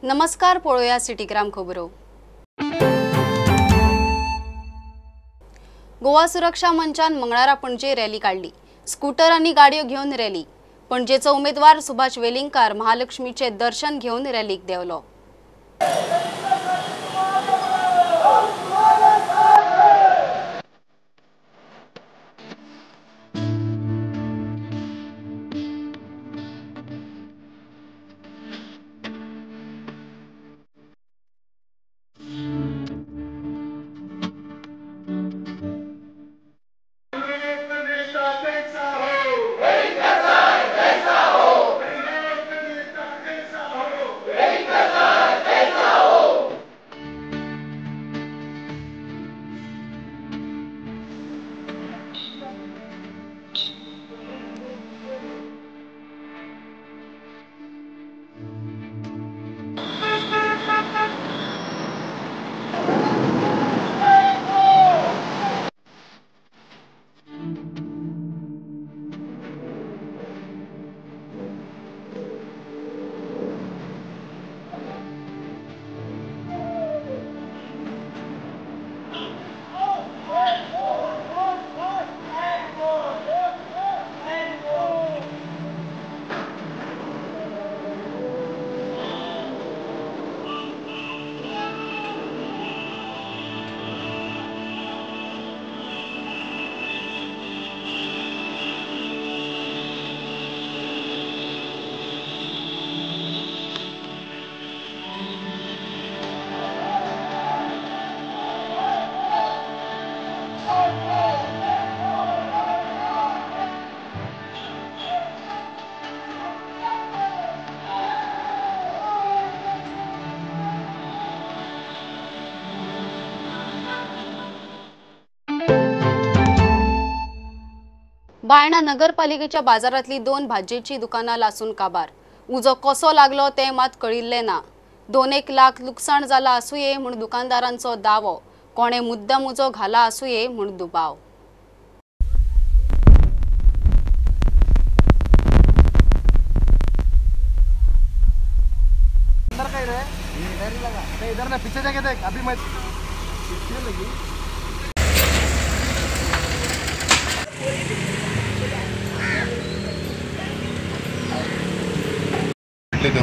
नमस्कार, पळोवया सिटीग्राम खबरो. गोवा सुरक्षा मंचान मंगळारा पणजे रॅली काडली. स्कूटर आनी गाडयो घेवन रॅली. पणजेचो उमेदवार सुभाष वेलिंगकार महालक्ष्मीचे दर्शन घेवन रॅलीक देंवलो. बायणा नगरपालिकेच्या बाजारातली दोन भाजयेची दुकानां लासून काबार. उजो कसो लागलो ते मात कळिल्ले ना. 2-1 लाख लुकसाण जाला आसुये म्हूण दुकानदारांचो दावो. कोणे मुद्दाम उजो घाला आसुये म्हूण दुबाव. इधर ना पीछे जाके देख अभी मैं लगी.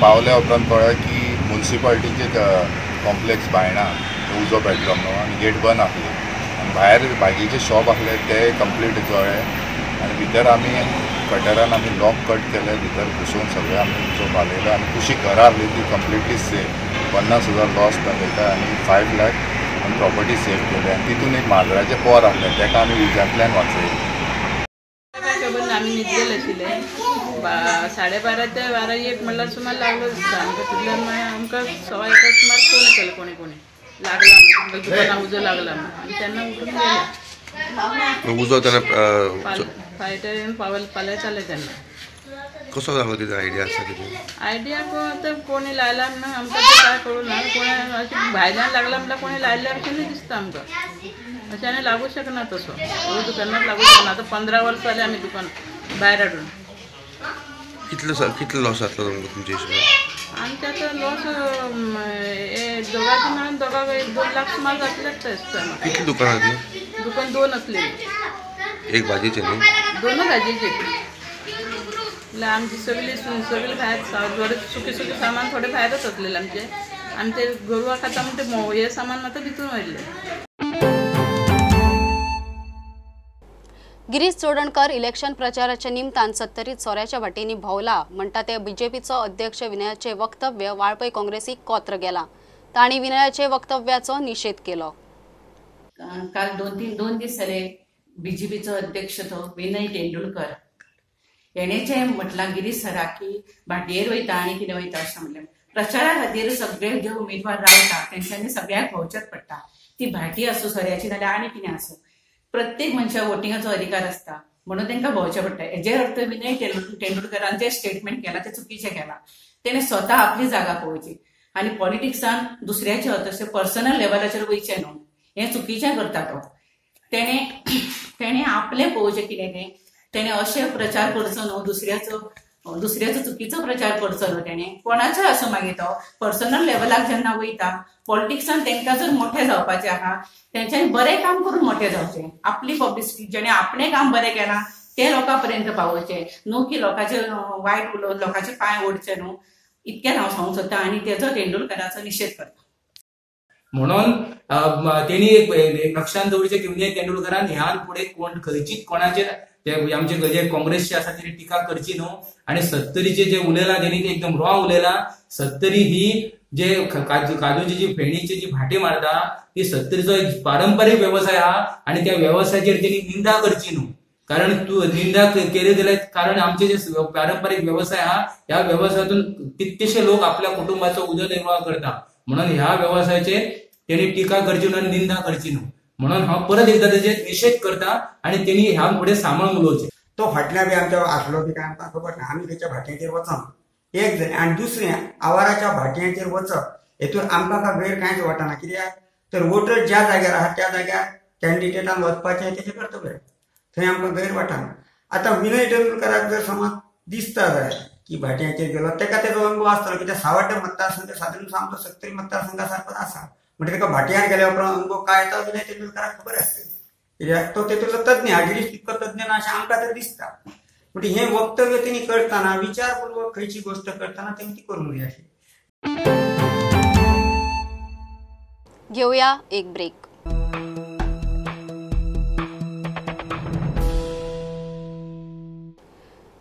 पावल्या उपरांत कळ्ळें की मुन्सिपाल्टीचे कॉम्प्लेक्स बायणा उजो पेटलो म्हणून आनी गेट बंद आसली आनी भायर भाजयेचे शॉप आसले ते कंप्लीट जळ्ळे आनी भितर आमी कटरान आमी लॉक कट केले, भितर घुसून सगळे आमी उजो पालयलो आनी कुशीक घरां आसली ती कंप्लिटली सेफ. 50,000 लॉस दाखयता आनी 5 लाख आमी प्रॉपर्टी सेव केली आनी तितून एक माजराचें पोर आसलें ताका आमी उज्यांतल्यान वाचयलें. खबर ना, आमी न्हिदलेले आशिल्ले. 12:30 ते 12:15 म्हणल्यार सुमार लागलो दिसता आमकां. तितल्यान मागीर आमकां 1:15 सुमार फोन केलो कोणी कोणी लागला आमकां दुकानां उजो लागला आनी तेन्ना उठून गेले. उजो तेन्ना फायटर येवन पावल पालयताले तेन्ना. कसो लागलो कितें आयडिया आसा कितें? आयडिया आतां कोणी लायला म्हणून आमकां तें कांय कळूं ना. कोणी अशें भायल्यान लागला म्हणल्यार कोणी लायल्ल्या भशेन दिसता आमकां. अशें आनी लागूं शकना तसो उजो केन्नाच लागूं शकना. आतां 15 वर्सां जालीं आमी दुकान भायर हाडून. कितलो लॉस जातलो तुमकां तुमच्या हिशोबान? आमच्या आतां लॉस दोगांचे मेळून दोगांक 1-2 लाख सुमार जातलेच दिसता. कितली दुकानां आसली? दुकान 2 आसली. एक भाजयेचें न्ही? दोनूय भाजयेचें. म्हणल्यार आमची सगळी सगळी भायर थोडे सुके सुके सामान थोडे भायरच आसलेलें आमचें. आनी ते गोरवां खाता म्हण ते हे सामान मात भितून व्हयल्लें. गिरीश चोडणकर इलेक्शन प्रचाराच्या निमतान सत्तरीत सोऱ्याच्या वाटेंनी भोंवला म्हणटा ते बीजेपीचो अध्यक्ष विनयाचे वक्तव्य वाळपय काँग्रेसीक कोत्र गेला. तांणी विनयाचे वक्तव्याचो निषेध केलो. काल 2-3 दीस जाले बीजेपीचो अध्यक्ष तो विनय तेंडुलकर हेणे जे म्हटलां गिरीश सराक की भाटयेर वयता आनी कितें वयता अशें म्हणलें. प्रचारा खातीर सगळे जे उमेदवार रावता तेंच्यांनी सगळ्यांक भोंवचेच पडटा. ती भाटी आसूं सोऱ्याची नाल्यार आनी कितें आसूं, प्रत्येक मनशाक वोटिंगाचो अधिकार आसता म्हणून तांकां भोंवचें पडटा. हेजेर अर्थ विनय तेंडुलकरान जे स्टेटमेंट केलां तें चुकीचें केलां. तेणें स्वता आपली जागा पळोवची आनी पॉलिटिक्सान दुसऱ्याचे तशें पर्सनल लेवलाचेर वयचें न्हू, हें चुकीचें करता तो. तेणें तेणें आपलें पळोवचें कितें तें, तेणें अशें प्रचार करचो न्हू दुसऱ्याचो दुसऱ्याचो चुकीचो प्रचार करचो न्हू तेणें कोणाचोय आसूं मागीर तो पर्सनल लेवलाक जेन्ना वयता पॉलिटिक्सान तांकां जर मोठें जावपाचें आहा तेंच्यांनी बरें काम करून मोठें जावचें आपली पब्लिसिटी जेणे आपणें काम बरें केलां तें लोकां पर्यंत पावोवचें न्हू की लोकांचे वायट उलोवन लोकांचे पांय ओडचे न्हू इतकें हांव सांगूंक सोदता आनी तेजो तेंडुलकराचो निशेध करता. म्हणून तेणी एक लक्षांत दवरचें की विनय तेंडुलकरान ह्यान फुडें कोण खंयचीच कोणाचेर ते आमचे जे काँग्रेसचे आसा तेणी टिका करची न्हू आनी सत्तरीचे जे उलयला तेणी ते एकदम रॉंग उलयला. सत्तरी ही जे काजूची जी फेणीची जी भाटी मारता ती सत्तरीचो एक पारंपरीक वेवसाय आहा आनी त्या वेवसायाचेर तेणी निंदा करची न्हू कारण तू निंदा केली जाल्यार कारण आमचे जे पारंपरीक वेवसाय आहा ह्या वेवसायातून कितकेशे लोक आपल्या कुटुंबाचो उदरनिर्वाह करता म्हणून ह्या वेवसायाचेर तेणी टिका करची न्हू आनी निंदा करची न्हू म्हणून हांव परत एकदा तेजेर निशेध करता आनी तेणी ह्या फुडें सांबाळून उलोवचें. तो फाटल्या बी आमच्या आसलो बी काय आमकां खबर ना आमी खंयच्या भाटयांचेर वचना एक जालें आनी दुसरें आवाराच्या भाटयांचेर वचप हेतून आमकां काय गैर कांयच वाटना कित्याक तर वोटर ज्या जाग्यार आहा त्या जाग्यार कॅन्डिडेटान वचपाचें तेजें कर्तव्य थंय आमकां गैर वाटना. आतां विनय तेंडुलकराक जर समज दिसता जाल्यार की भाटयांचेर गेलो तेका तेजो अनुभव आसतलो कित्याक सावड्डे मतदारसंघ सादारण आमचो सत्तरी मतदारसंघा सारकोच आसा म्हणजे तेका भाटयार गेल्या उपरांत अनुभव काय येता विनय तेंडुलकराक खबर आसतली कित्याक तो तेतूंतलो तज्ञ गिरीश तितको तज्ञ ना अशें आमकां तर दिसता. म्हणजे हें वक्तव्य तेणी करतना विचारपूर्वक खंयची गोश्ट करतना तेणी ती करूंक जाय अशें. घेवया एक ब्रेक.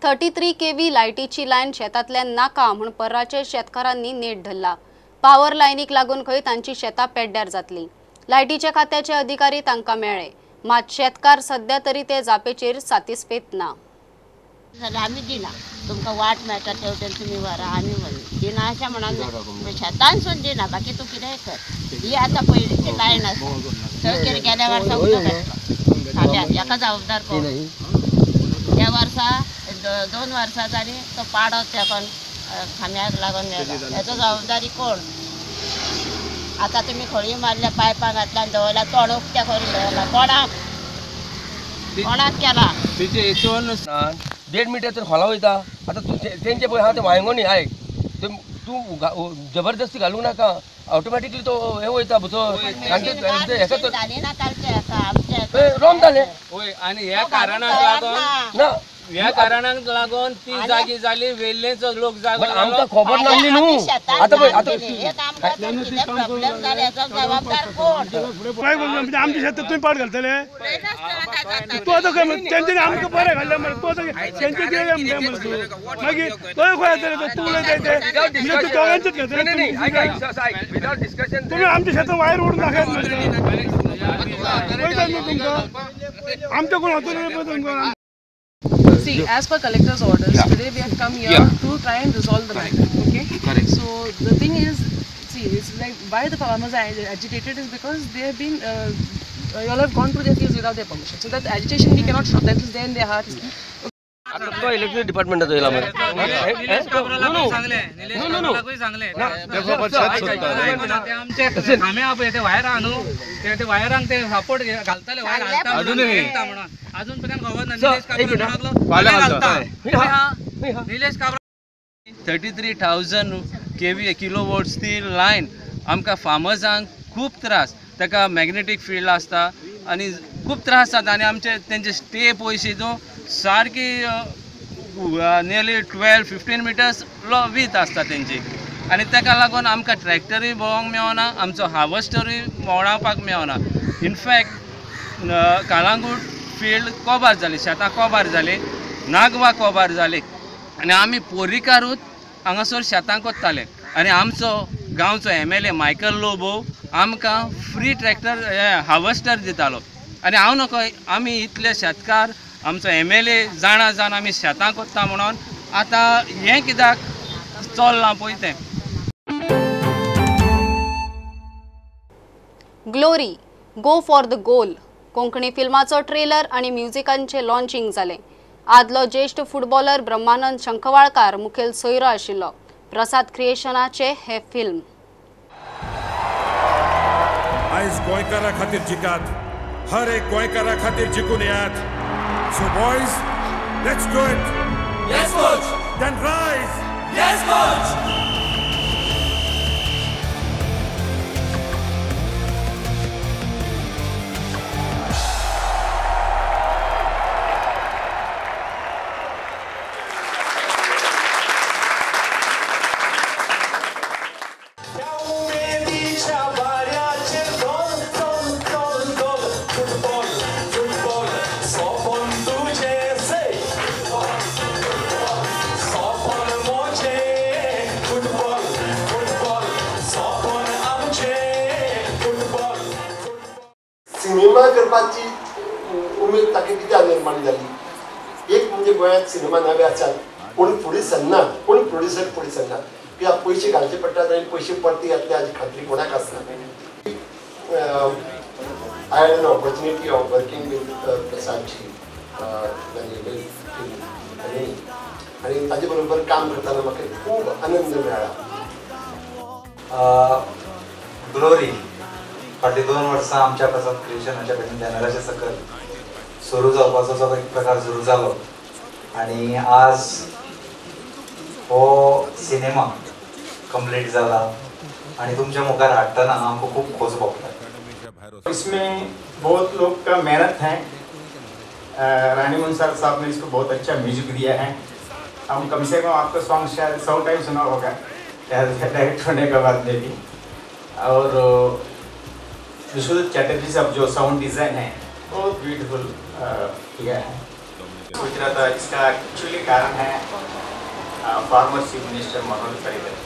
33 केव्ही लायटीची लायन शेतांतल्यान नाका म्हूण पर्राचे शेतकारांनी नेट धरला. पावर लायनीक लागून खंय तांची शेतां पेड्ड्यार जातली. लायटीच्या खात्याचे अधिकारी तांकां मेळ्ळे मात शेतकार सध्या तरी ते जापेचेर सातिस्फेत ना. आमी दिना तुमकां वाट मेळटा तेवटेन तुमी व्हरा आमी दिना अशें म्हणून शेतानसून दिना बाकी तूं कितेंय कर. ही आतां पयलींची लायन आसा थंय कितें गेल्या वर्सा उदक आसलो हेका जबाबदार कोण त्या वर्सा 2 वर्सां जालीं तो पाडो तेकोन खांब्याक लागून मेलो हेचो जबाबदारी कोण. आतां तुमी खळी मारल्या पायपां घातल्या आनी दवरल्या तोंड उक्तें करून दवरला कोणाक कोणाक केला तेजे हितून 1.5 मिटर तर खोला वयता. आतां तेंचे पळय आहा ते वायंगोनी आयक तूं जबरदस्ती घालूंक नाका ऑटोमॅटिकली तो हे वयता रोम जालें. वय आनी ह्या कारणाक लागून ना ह्या कारणाक लागून ती जागी जाली वेल्लेचो लोक जागो आमकां खबर नासली न्हू. आतां पळय आतां आमच्या शेतात तुमी पाट घालतले तूं आतां तेंच्यांनी आमकां बरें घातलें मरे तूं आतां तेंचे कितें मरे तूं मागीर तोय खंय जातले तूं उलयता ते म्हणजे तूं दोगांचेच घेतले तुमी आमच्या शेतान वायर ओडून दाखयात मरे पळयता न्हू तुमकां आमच्या कोण हातून पळय तुमकां. See, as per collector's orders, today we have come here to try and resolve the matter. Okay. Correct. So the thing is, see, it's like why the farmers are agitated is because they have been, you all have gone to their fields without their permission. So that agitation we cannot stop. That is there in their hearts. आता तो electric डिपार्टमेंटाचो येयला मरे. आमचे खांबे आहा पळय ते वायरां न्हू ते वायरांक ते सपोर्ट घालताले वायर घालता म्हणून अजून पर्यंत खबर ना. Nilesh Kabra 33,000 kV kilo volts ती लायन आमकां फार्मर्सांक खूब त्रास. ताका मॅग्नेटीक फिल्ड आसता आनी खूब त्रास जाता आनी आमचे तेंचे स्टे पयशे न्हू सारकी नियरली 12-15 मिटर्स वीत आसता तेंची आनी ताका लागून आमकां ट्रॅक्टरूय भोंवंक मेळना आमचो हार्वेस्टरूय भोंवडावपाक मेळना. इनफॅक्ट कालांगूट फिल्ड कोबार जाली शेतां कोबार जाली नागवा कोबार जाली आनी आमी पोरीकारूच हांगासर शेतां कोत्ताले आनी आमचो गांवचो MLA Michael Lobo आमकां फ्री ट्रॅक्टर हार्वेस्टर दितालो आनी हांव नको आमी इतले शेतकार आमचो MLA जाणा जावन आमी शेतां कोत्ता म्हणून आतां हें कित्याक चल्लां पळय तें. Glory go for the goal Konkani फिल्माचो trailer आनी म्युझिकांचे लॉन्चिंग जालें. आदलो ज्येष्ठ फुटबॉलर ब्रह्मानंद शंखवाळकार मुखेल सोयरो आशिल्लो. प्रसाद क्रिएशनाचे हे फिल्म. आयज गोंयकारा खातीर जिकात, हर एक गोंयकारा खातीर जिखून येयात. So boys, let's do it. Yes coach. Then rise. Yes, coach. Cinema करपाची उमेद ताका कित्याक निर्माण जाली? एक म्हणजे गोंयांत सिनेमा नवे आसात, कोण फुडें सरना, कोण प्रोड्युसर फुडें सरना, कित्याक पयशे घालचे पडटात आनी पयशे परते येतले हाची खात्री कोणाक आसना. I had an opportunity of working with Prasadji आनी ताजे बरोबर काम करतना म्हाका खूब आनंद मेळ्ळा. ग्लोरी फाटलीं 2 वर्सां आमच्या प्रसाद क्रिएशनाच्या कडेन बॅनराच्या सकयल सुरू जावपाचो जो एक प्रकार सुरू जालो आनी आज हो सिनेमा कंप्लीट जाला आनी तुमच्या मुखार हाडटना आमकां खूब खोस भोगता. इसमें बहुत लोग का मेहनत है. रानी मुंसार साहब ने इसको बहुत अच्छा म्यूजिक दिया है. हम कम से कम आपका सॉन्ग शायद 100 टाइम सुना होगा डायरेक्ट होने के बाद में भी. और विश्वजीत चैटर्जी साहब जो साउंड डिज़ाइन है बहुत ब्यूटीफुल किया है. सोच रहा था इसका एक्चुअली कारण है farmer chief minister Manohar Parrikar.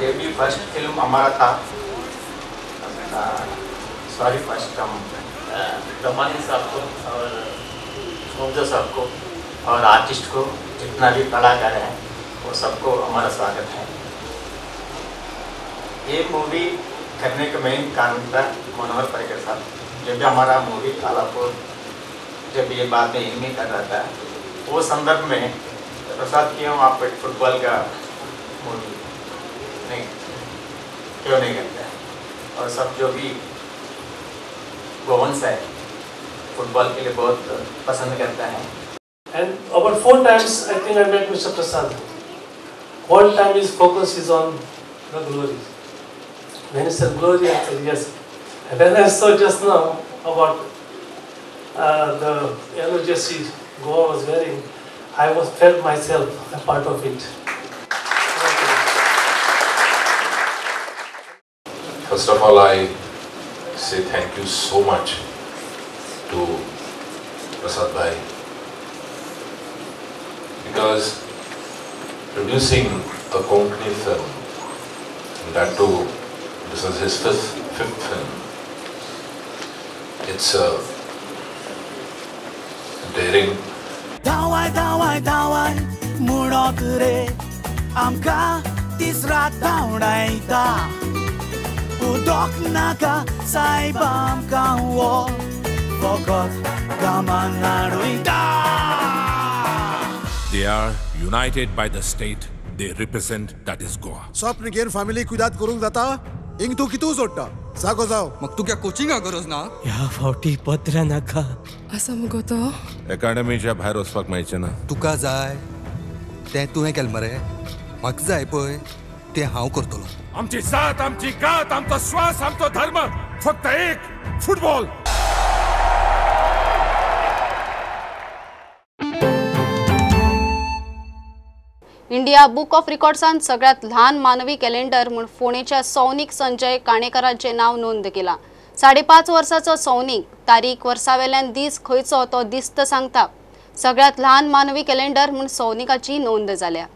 ये भी फर्स्ट फिल्म हमारा था. सॉरी, फर्स्ट हम दमानी साहब को और मुमजा साहब को और आर्टिस्ट को, जितना भी कलाकार है वो सबको हमारा स्वागत है. ये मूवी करने का मेन कारण था मनोहर पर्रिकर साहब. जब भी हमारा मूवी कालापुर जब ये बाद में हिंदी कर रहा था, वो संदर्भ में प्रसाद क्यों आप एक फुटबॉल का मूवी नहीं क्यों नहीं करते हैं? और सब जो भी गोवंस है फुटबॉल के लिए बहुत पसंद करता है. And about 4 times I think I met Mr. Prasad. One time his focus is on the glory. When he said glory, I said yes. And then I saw just now about the yellow jersey Goa was wearing, I was felt myself a part of it. First of all, I say thank you so much to Prasad Bhai, because producing a Konkani film, and that too, this is his fifth film. It's a daring. धावाय धावाय धावाय Munot रे आमकां दीस रात धांवडायता उदक नाका सायब आमकां वो फकत कामान हाडुयता. They are united by the state they represent, that is Goa. स्वप्न घेवन फॅमिली कुदात करूंक जाता? इंग तूं कितू जोडटा? जागो जाव. मग तुक्या कोचिंगा गरज ना? ह्या फावटी पत्र नाका. आसा मुगो तो? एकाडेमीच्या भायर वचपाक मेळचें ना. तुका जाय तें तुवें केलें मरे, म्हाका जाय पळय तें हांव करतलो. आमची जात, आमची कात, आमचो श्वास, आमचो धर्म फक्त एक, फुटबॉल. इंडिया बुक ऑफ रिकॉर्ड्सान सगळ्यात ल्हान मानवी कॅलेंडर म्हूण फोंडेच्या सौनिक संजय काणेकराचें नांव नोंद केलां. 5.5 वर्साचो सौनिक तारीख वर्सावेल्यान दीस खंयचो तो दिस्त सांगता. सगळ्यात ल्हान मानवी कॅलेंडर म्हूण सौनिकाची नोंद जाल्या.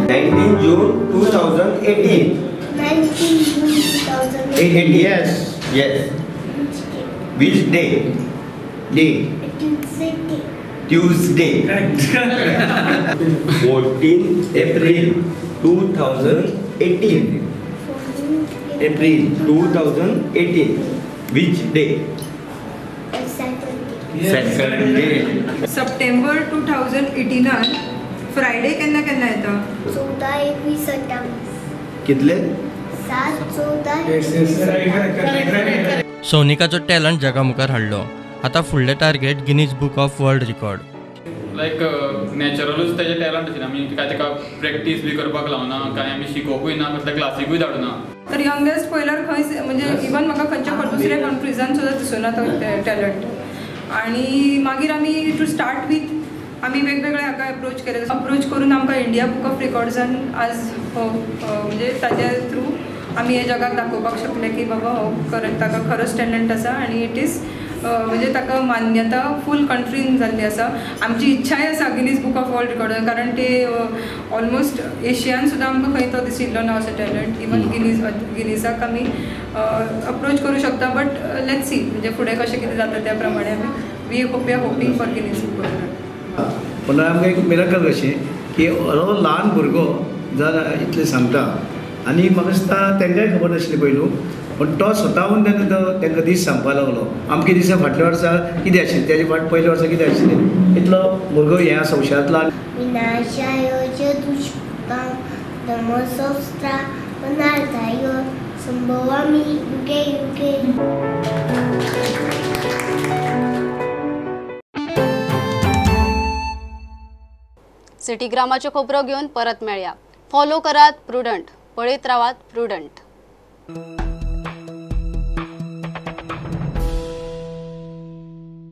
19 June 2018. 19 June 2018. Yes, yes. Which day? Day. Tuesday. Tuesday. 14 April 2018. April 2018. Which day? Saturday. Saturday. September 2018 Friday केन्ना केन्ना येता? 14, 21, 28. कितले? 7/14 सोनिकाचो टॅलंट जगा मुखार हाडलो. आतां फुडलें target Guinness book of world record. Like नॅचरलूच तेजें टॅलंट आशिल्लें. आमी काय ताका प्रॅक्टीस बी करपाक लावना, कांय आमी शिकोवपूय ना, कसल्या क्लासीकूय धाडूना. तर यंगेस्ट पळयल्यार खंय म्हणजे इवन म्हाका खंयच्या दुसऱ्या कंट्रीजान सुद्दां दिसना तो टॅलंट. आनी मागीर आमी टू स्टार्ट वीथ आमी वेगवेगळे हाका एप्रोच केले. अप्रोच करून आमकां इंडिया बूक ऑफ रिकॉर्ड्सान आज हो म्हणजे ताज्या थ्रू आमी हे जगाक दाखोवपाक शकले की बाबा हो ताका खरोच टॅलंट आसा आनी it is म्हणजे ताका मान्यता फूल कंट्रीन जाल्ली आसा. आमची इच्छाय आसा Guinness book of world record, कारण ते ऑलमोस्ट एशियान सुद्दां आमकां खंय तो दिशिल्लो ना असो टॅलंट. इवन गिनीजाक आमी अप्रोच करूं शकता, बट let's see म्हणजे फुडें कशें कितें जाता त्या प्रमाणे आमी we are hoping for Guinness book of world. पूण आमकां एक मिराकल कशें की हो ल्हान भुरगो जाल्यार इतलें सांगता आनी म्हाका दिसता तांकांय खबर नाशिल्ली पयलू, पूण तो स्वताहून तेन्ना तो तांकां दीस सांगपाक लागलो. आमके दिसा फाटल्या वर्सा कितें आशिल्लें, तेजे फाट पयल्या वर्सा कितें आशिल्लें, इतलो भुरगो हें आसा हुशारांतलो. सिटी ग्रामाच्यो खबरो घेवन परत मेळया. फॉलो करात प्रुडंट, पळयत रावात प्रुडंट.